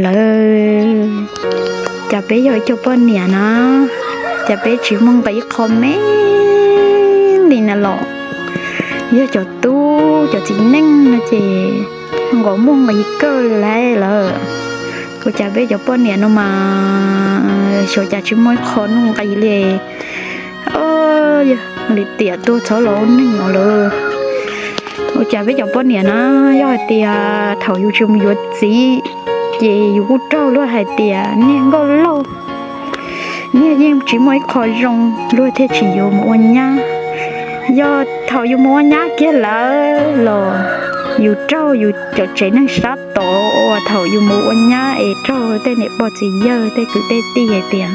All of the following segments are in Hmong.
Lawv, cas peb yog ib co poj niam na, cas peb tsis muaj nqis ib qho me li na los? Yog cov tub cov txiv neej no ces nqos muaj nqis kawg li lawm. Ua cas peb cov poj niam no mas xyov cas tsis muaj ib qho nuj nqis li. Yog li tiam tuag txhob los ua neeg no lawm. Ua cas peb cov poj niam na, yog hais tias thaum yus tsis mus yuav txiv, ces yus kuj raug luag hais tias niag nkauj laug, niag yeej tsis muaj ib qho zoo, luag thiaj tsis yuav mus ua nyab. Yog thaum yus mus ua nyab kiag lawm los yus raug yus cov tsev neeg sab tod uas thaum yus mus ua nyab es raug tej niam pog txiv yawg tej kwv tej tij hais tias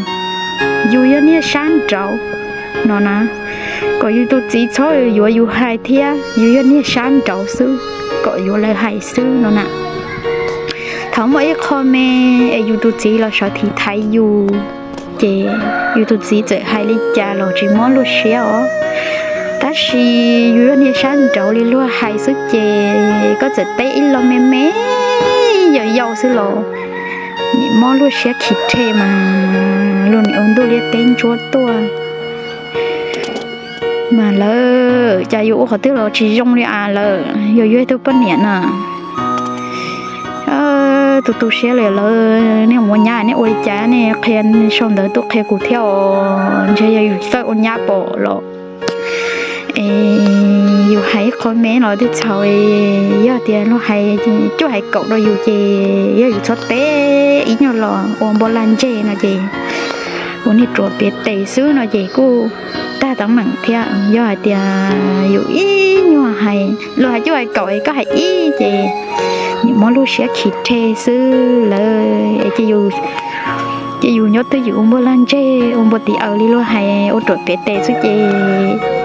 yus yog niag sab nraud no na, kom yus tus txiv txhob yuav yus hais thiab, yus yog niag sab nraud xwb, kom yuav lawv hais xwb no na. Thaum muaj ib qho me es yus tus txiv los sawv thim thaiv yus, ces yus tus txiv txawm hais li cas los tsis mob luag siab os. Tab sis yus yog niag sab nraud li luag hais xwb ces koj txawm teb ib lo me me yau yau xwb los nim mob luag siab khiv rhe mas luag nim ua ntuj liab teb ntsuab tuaj. Mas lawv, cas yus ua qhov twg los tsis zoo li as lawm, yus yog ib tug poj niam na. Tu tu siab li lawm, nej mus ua nyab nej ua li cas nej qhia sau ntawv tuaj qhia kuv thiab os, ntshe yog yus txawj ua nyab pom los es yus hais ib qho me los twb txhaum. Yog tias luag hais cuaj hais kaum rau yus ces yog yus txhob teb ib nyuag los ua npau lag ntseg no ces ua niag ruam piav tes xwb no ces kuj tag teeb meem thiab. Yog hais tias yus ib nyuag hais, luag hais cuaj hais kaum es koj hais ib ces nim mob luag siab khiv rhe xwb lawm es ces yus nyob twj ywm ua npau lag ntseg ua npau tiv aws li luag hais ua ruam piav tes xwb ces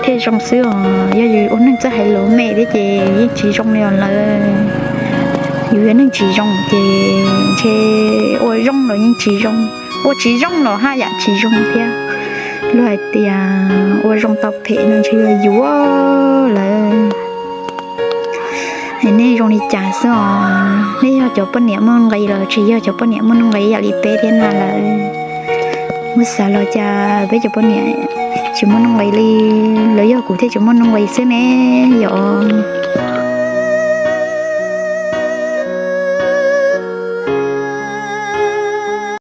thiaj zoo xwb os. Yog yus ua neeg txawj hais lus me thiab ces yeej tsis zoo li os lawm. Yus yog neeg tsis zoo ces ntshe ua zoo los yeej tsis zoo, ua tsis zoo los haj yam tsis zoo thiab. Luag hais tias ua zoo tau phem no ntshe yog yuav lawm. Nej zoo li cas xwb os? Nej yog cov poj niam muaj nqis los tsis yog cov poj niam muaj nuj nqis yam li peb thiab na lawm? Muab xav los cas peb cov poj niam tsis muaj nuj nqis li, los yog kuv thiaj tsis muaj nuj nqis xwb ne yom?